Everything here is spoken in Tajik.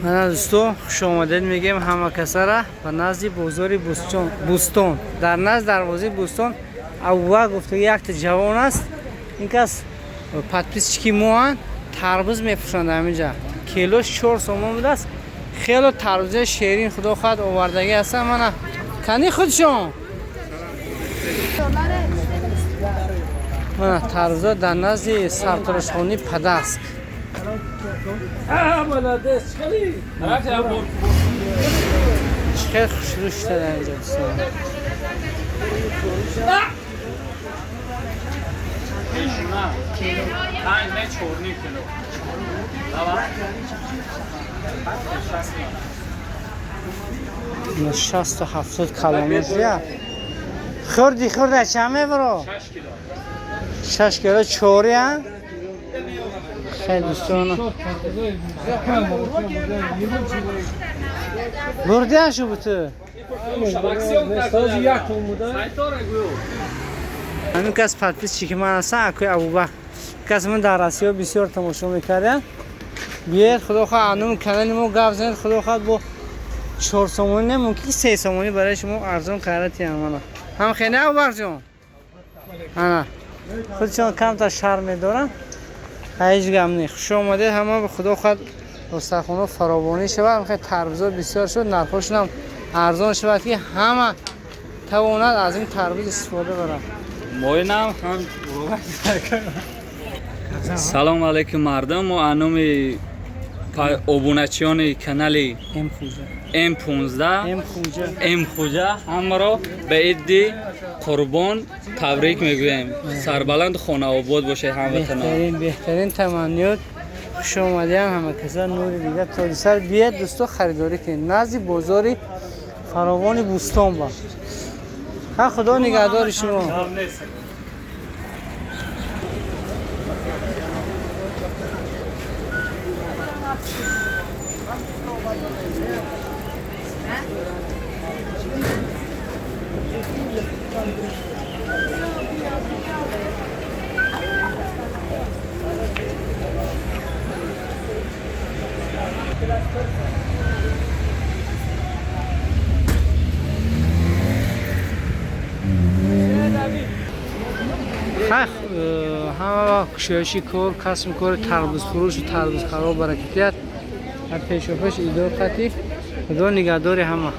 Мана дӯсто, хуш омадед мегӯем ҳама касара ба назди бозори Бӯстон. Дар назди дарвозаи Бӯстон Абубакр гуфтаги якта ҷавон аст. Ин кас подписчики моанд, тарбуз мефурӯшанд ҳаминҷа. Килош 4 сомон будааст. Хело тарбузаи шерин худо хоҳад овардагӣ ҳастанд. Мана кани худшон. Мана тарбуза дар назди сартарошхонаи Падаск. Хеле хушрӯ шуда дар инҷа дӯстон. На 60-70 калометр я. Хурди хурда чанд мебаро? 6 кило чори а? Хеле дӯстон. Бурдиан шу буту. Ҳамин кас подписчики ман ҳастан, акои Абубакр. Кас ман дар Россия бисёр тамошо мекардам. Биёед, худо хоҳад, анум канали мо гап занед, худо хоҳад бо 4 сомонӣ не, мумкин 3 сомонӣ барои шумо арзон карда тиям мана. Ҳам хеле Абубакр ҷон. Ана. Худшон камтар шарм медорам. Ҳеҷ гап не. Хуш омадед ҳама, худо хоҳад дастархонаҳо фаровонӣ шавад, хеле тарбузо бисёр шуд, нархҳошон ҳам арзон шавад, ки ҳама тавонад аз ин тарбуз истифода барад. Моинам ҳам. Салом алейкум, мардум. Мо ануми обуначиёни канали М15 М Хуҷа ҳамаро ба идди Қурбон табрик мегӯем. Сарбаланду хонаобод бошед, ҳамватанон. Беҳтарин, беҳтарин таманниёт. Хуш омадиам ҳама каса, нури дида тоҷисар. Биед, дӯсто, харидорӣ кунед назди бозори фаровони Бӯстон. Ба ха, худо нигаҳдори шумо. Ҳама кушоиши кор, касби кори тарбузфурӯшу тарбузхаро баракатият. Пешопеш идор қатӣ. Худо нигаҳдори ҳама.